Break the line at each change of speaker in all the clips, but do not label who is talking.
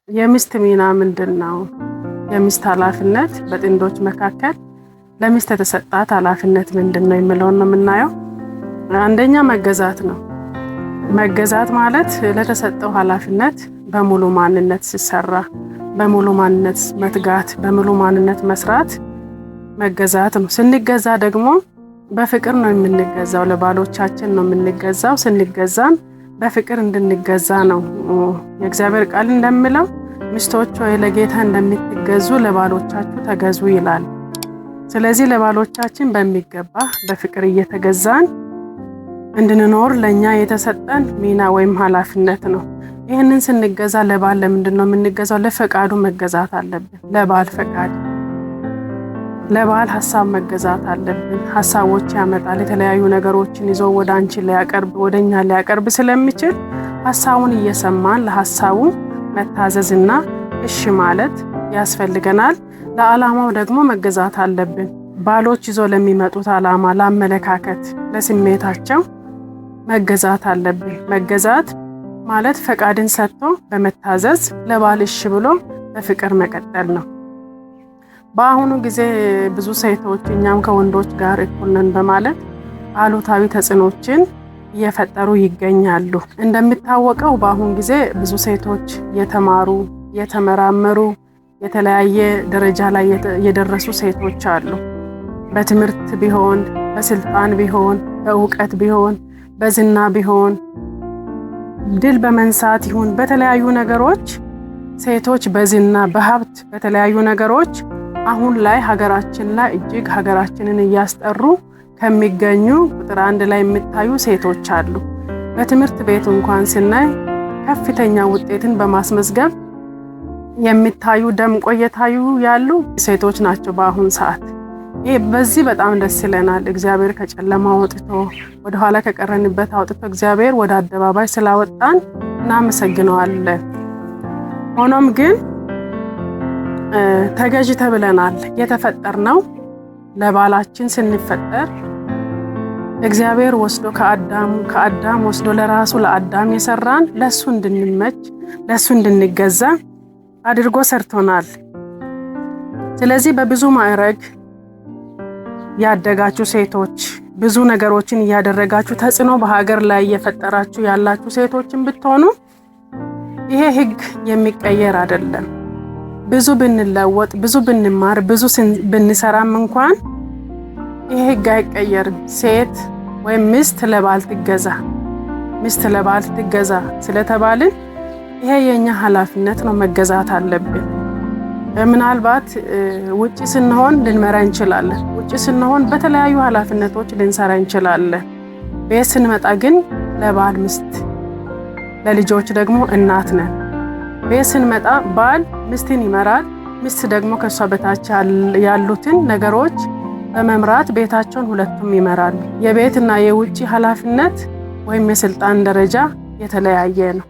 የሚስት ሚና ምንድን ነው? የሚስት ኃላፊነት በጥንዶች መካከል ለሚስት የተሰጣት ኃላፊነት ምንድን ነው የሚለውን ነው የምናየው። አንደኛ መገዛት ነው። መገዛት ማለት ለተሰጠው ኃላፊነት በሙሉ ማንነት ሲሰራ፣ በሙሉ ማንነት መትጋት፣ በሙሉ ማንነት መስራት መገዛት ነው። ስንገዛ ደግሞ በፍቅር ነው የምንገዛው፣ ለባሎቻችን ነው የምንገዛው። ስንገዛም በፍቅር እንድንገዛ ነው። የእግዚአብሔር ቃል እንደሚለው ሚስቶች ሆይ ለጌታ እንደምትገዙ ለባሎቻችሁ ተገዙ ይላል። ስለዚህ ለባሎቻችን በሚገባ በፍቅር እየተገዛን እንድንኖር ለእኛ የተሰጠን ሚና ወይም ኃላፊነት ነው። ይህንን ስንገዛ ለባል ለምንድን ነው የምንገዛው? ለፈቃዱ መገዛት አለብን። ለባል ፈቃድ፣ ለባል ሀሳብ መገዛት አለብን። ሀሳቦች ያመጣል። የተለያዩ ነገሮችን ይዞ ወደ አንቺ ሊያቀርብ፣ ወደ እኛ ሊያቀርብ ስለሚችል ሀሳቡን እየሰማን ለሀሳቡ መታዘዝና እሺ ማለት ያስፈልገናል። ለዓላማው ደግሞ መገዛት አለብን። ባሎች ይዞ ለሚመጡት ዓላማ፣ ለአመለካከት፣ ለስሜታቸው መገዛት አለብን። መገዛት ማለት ፈቃድን ሰጥቶ በመታዘዝ ለባል እሺ ብሎ በፍቅር መቀጠል ነው። በአሁኑ ጊዜ ብዙ ሴቶች እኛም ከወንዶች ጋር እኩል ነን በማለት አሉታዊ ተጽዕኖችን እየፈጠሩ ይገኛሉ። እንደሚታወቀው በአሁን ጊዜ ብዙ ሴቶች የተማሩ፣ የተመራመሩ፣ የተለያየ ደረጃ ላይ የደረሱ ሴቶች አሉ። በትምህርት ቢሆን፣ በስልጣን ቢሆን፣ በእውቀት ቢሆን፣ በዝና ቢሆን፣ ድል በመንሳት ይሁን፣ በተለያዩ ነገሮች ሴቶች በዝና፣ በሀብት፣ በተለያዩ ነገሮች አሁን ላይ ሀገራችን ላይ እጅግ ሀገራችንን እያስጠሩ ከሚገኙ ቁጥር አንድ ላይ የሚታዩ ሴቶች አሉ። በትምህርት ቤት እንኳን ስናይ ከፍተኛ ውጤትን በማስመዝገብ የሚታዩ፣ ደምቆ እየታዩ ያሉ ሴቶች ናቸው በአሁን ሰዓት። ይህ በዚህ በጣም ደስ ይለናል። እግዚአብሔር ከጨለማ አውጥቶ፣ ወደኋላ ከቀረንበት አውጥቶ እግዚአብሔር ወደ አደባባይ ስላወጣን እናመሰግነዋለን። ሆኖም ግን ተገዢ ተብለናል። የተፈጠርነው ለባላችን ስንፈጠር እግዚአብሔር ወስዶ ከአዳም ወስዶ ለራሱ ለአዳም የሰራን ለሱ እንድንመች፣ ለሱ እንድንገዛ አድርጎ ሰርቶናል። ስለዚህ በብዙ ማዕረግ ያደጋችሁ ሴቶች፣ ብዙ ነገሮችን እያደረጋችሁ ተጽዕኖ በሀገር ላይ እየፈጠራችሁ ያላችሁ ሴቶችን ብትሆኑ ይሄ ሕግ የሚቀየር አይደለም። ብዙ ብንለወጥ፣ ብዙ ብንማር፣ ብዙ ብንሰራም እንኳን ይሄ ሕግ አይቀየርም። ሴት ወይም ሚስት ለባል ትገዛ፣ ሚስት ለባል ትገዛ ስለተባልን ይሄ የኛ ኃላፊነት ነው፣ መገዛት አለብን። ምናልባት ውጪ ስንሆን ልንመራ እንችላለን። ውጪ ስንሆን በተለያዩ ኃላፊነቶች ልንሰራ እንችላለን። ቤት ስንመጣ ግን ለባል ሚስት፣ ለልጆች ደግሞ እናት ነን። ቤት ስንመጣ ባል ሚስትን ይመራል። ሚስት ደግሞ ከእሷ በታች ያሉትን ነገሮች በመምራት ቤታቸውን ሁለቱም ይመራሉ። የቤትና የውጪ ኃላፊነት ወይም የስልጣን ደረጃ የተለያየ ነው።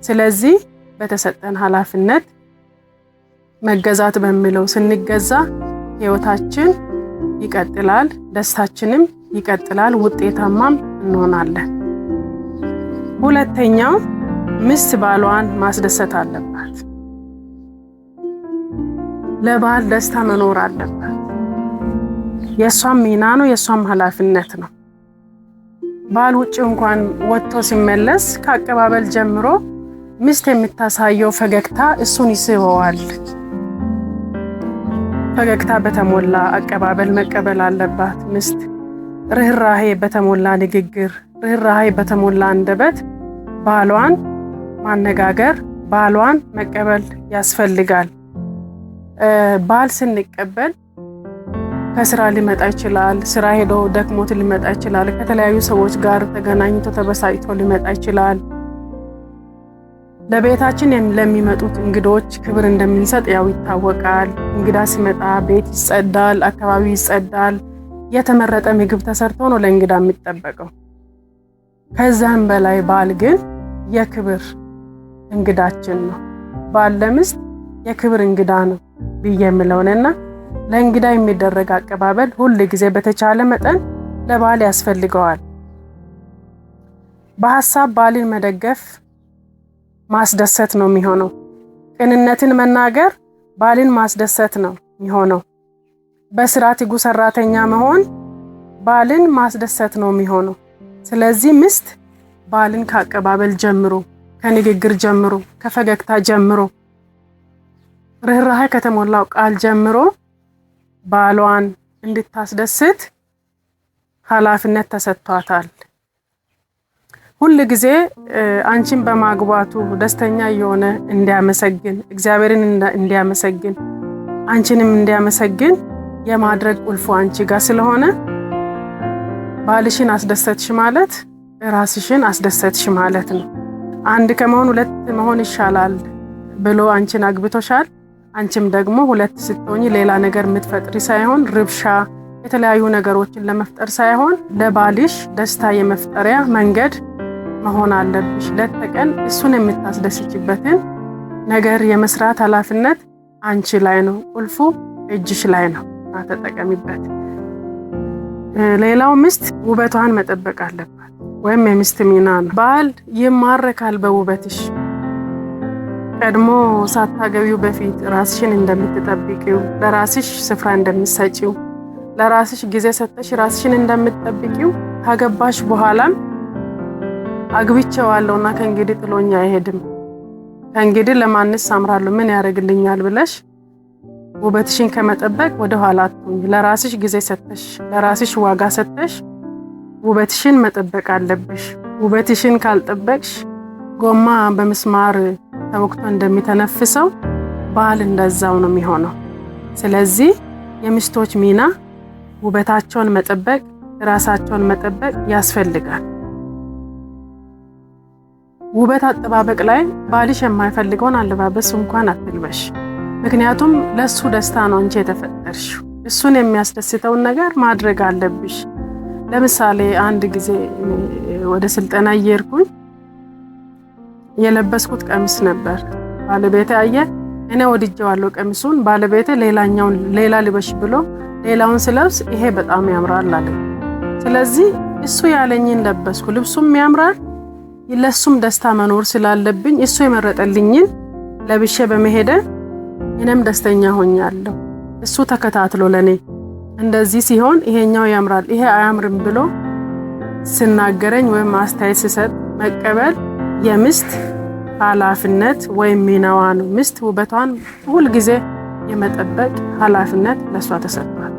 ስለዚህ በተሰጠን ኃላፊነት መገዛት በሚለው ስንገዛ ህይወታችን ይቀጥላል፣ ደስታችንም ይቀጥላል፣ ውጤታማም እንሆናለን። ሁለተኛው ሚስት ባሏን ማስደሰት አለባት። ለባል ደስታ መኖር አለባት። የእሷም ሚና ነው፣ የእሷም ኃላፊነት ነው። ባል ውጭ እንኳን ወጥቶ ሲመለስ ከአቀባበል ጀምሮ ሚስት የምታሳየው ፈገግታ እሱን ይስበዋል። ፈገግታ በተሞላ አቀባበል መቀበል አለባት ሚስት። ርህራሄ በተሞላ ንግግር፣ ርህራሄ በተሞላ አንደበት ባሏን ማነጋገር፣ ባሏን መቀበል ያስፈልጋል። ባል ስንቀበል ከስራ ሊመጣ ይችላል። ስራ ሄዶ ደክሞት ሊመጣ ይችላል። ከተለያዩ ሰዎች ጋር ተገናኝቶ ተበሳጭቶ ሊመጣ ይችላል። ለቤታችን ለሚመጡት እንግዶች ክብር እንደምንሰጥ ያው ይታወቃል። እንግዳ ሲመጣ ቤት ይጸዳል፣ አካባቢው ይጸዳል። የተመረጠ ምግብ ተሰርቶ ነው ለእንግዳ የሚጠበቀው። ከዛም በላይ ባል ግን የክብር እንግዳችን ነው። ባል ለሚስት የክብር እንግዳ ነው ብዬ የምለውንና ለእንግዳ የሚደረግ አቀባበል ሁል ጊዜ በተቻለ መጠን ለባል ያስፈልገዋል። በሀሳብ ባልን መደገፍ ማስደሰት ነው የሚሆነው። ቅንነትን መናገር ባልን ማስደሰት ነው የሚሆነው። በስራ ትጉ ሰራተኛ መሆን ባልን ማስደሰት ነው የሚሆነው። ስለዚህ ሚስት ባልን ከአቀባበል ጀምሮ፣ ከንግግር ጀምሮ፣ ከፈገግታ ጀምሮ፣ ርህራሄ ከተሞላው ቃል ጀምሮ ባሏን እንድታስደስት ኃላፊነት ተሰጥቷታል። ሁል ጊዜ አንቺን በማግባቱ ደስተኛ የሆነ እንዲያመሰግን፣ እግዚአብሔርን እንዲያመሰግን፣ አንቺንም እንዲያመሰግን የማድረግ ቁልፉ አንቺ ጋር ስለሆነ ባልሽን አስደሰትሽ ማለት ራስሽን አስደሰትሽ ማለት ነው። አንድ ከመሆን ሁለት መሆን ይሻላል ብሎ አንቺን አግብቶሻል። አንቺም ደግሞ ሁለት ስትሆኚ ሌላ ነገር የምትፈጥሪ ሳይሆን፣ ርብሻ፣ የተለያዩ ነገሮችን ለመፍጠር ሳይሆን ለባልሽ ደስታ የመፍጠሪያ መንገድ መሆን አለብሽ። ሌት ተቀን እሱን የምታስደስችበትን ነገር የመስራት ኃላፊነት አንቺ ላይ ነው። ቁልፉ እጅሽ ላይ ነው። ተጠቀሚበት። ሌላው ሚስት ውበቷን መጠበቅ አለባት፣ ወይም የሚስት ሚና ነው። ባል ይማረካል በውበትሽ። ቀድሞ ሳታገቢው በፊት ራስሽን እንደምትጠብቂው፣ ለራስሽ ስፍራ እንደምትሰጪው፣ ለራስሽ ጊዜ ሰጥተሽ ራስሽን እንደምትጠብቂው፣ ካገባሽ በኋላም አግብቼዋለሁና ከእንግዲህ ጥሎኝ አይሄድም፣ ከእንግዲህ ለማንስ አምራለሁ፣ ምን ያደርግልኛል ብለሽ ውበትሽን ከመጠበቅ ወደ ኋላ አትሁኝ። ለራስሽ ጊዜ ሰጥተሽ፣ ለራስሽ ዋጋ ሰጥተሽ ውበትሽን መጠበቅ አለብሽ። ውበትሽን ካልጠበቅሽ ጎማ በምስማር ተወግቶ እንደሚተነፍሰው ባል እንደዛው ነው የሚሆነው። ስለዚህ የሚስቶች ሚና ውበታቸውን መጠበቅ፣ ራሳቸውን መጠበቅ ያስፈልጋል። ውበት አጠባበቅ ላይ ባልሽ የማይፈልገውን አለባበስ እንኳን አትልበሽ። ምክንያቱም ለሱ ደስታ ነው አንቺ የተፈጠርሽው። እሱን የሚያስደስተውን ነገር ማድረግ አለብሽ። ለምሳሌ አንድ ጊዜ ወደ ስልጠና እየሄድኩኝ የለበስኩት ቀሚስ ነበር። ባለቤቴ አየ፣ እኔ ወድጄዋለሁ ቀሚሱን። ባለቤቴ ሌላኛውን ሌላ ልበሽ ብሎ ሌላውን ስለብስ ይሄ በጣም ያምራል አለ። ስለዚህ እሱ ያለኝን ለበስኩ። ልብሱም ያምራል፣ ለሱም ደስታ መኖር ስላለብኝ እሱ የመረጠልኝን ለብሼ በመሄደ እኔም ደስተኛ ሆኛለሁ። እሱ ተከታትሎ ለኔ እንደዚህ ሲሆን ይሄኛው ያምራል፣ ይሄ አያምርም ብሎ ስናገረኝ ወይም አስተያየት ስሰጥ መቀበል የሚስት ኃላፊነት ወይም ሚናዋ ነው። ሚስት ውበቷን ሁልጊዜ የመጠበቅ ኃላፊነት ለእሷ ተሰጥቷል።